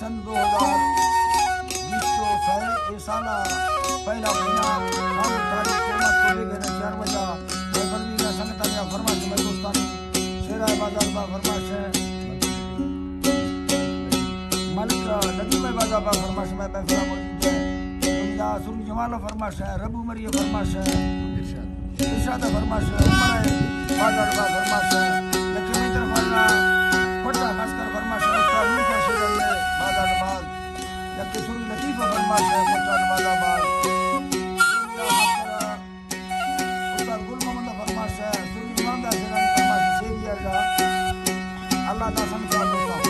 سن دو ہزار بیست و سئے، اے سال ءِ پہلا مہینہ، شام ءِ تاریخ قیامت کو بے گھر چار بجہ، اے بلدی ءِ سنگتانی ءَ فرمائش، مئے دوستانی شیرا بازار با فرمائش اِنت، ملک ندیم بازار با فرمائش، مئے محفل ءَ موجود اِنت، سرو جمال فرمائش اِنت، ربو مری فرمائش اِنت، ارشاد فرمائش اِنت، عمر بازار با فرمائش اِنت، لکھمی طرف اللہ، کوٹا خاص کر فرمائش اِنت، استاد نور خان شیرانی بازار با، یک سری لطیفہ فرمائش اِنت، کوٹا بازار با، استاد گل محمد فرمائش اِنت، سری ایماندار شیرانی فرمائش اِنت، سیدی ارجا، اللہ داسن کا دوستان۔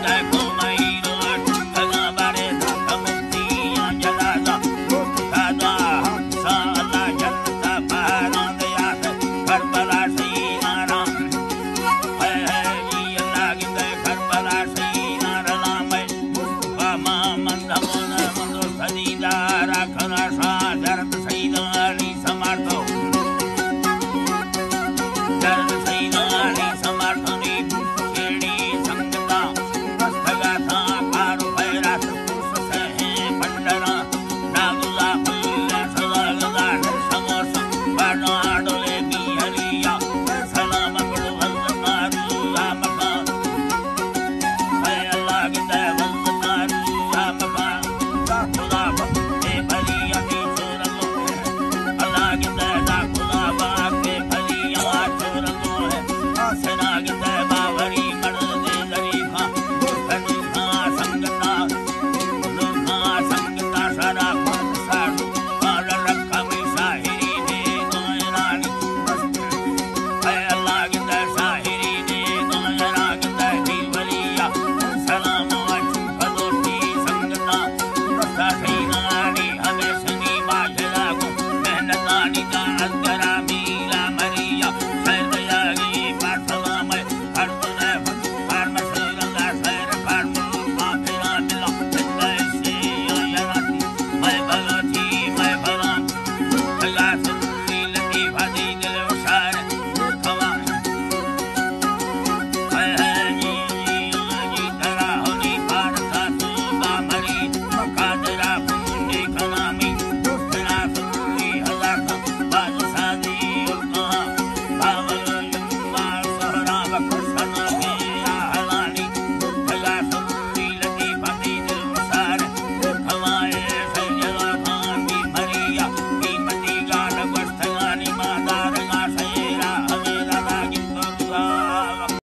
ہے۔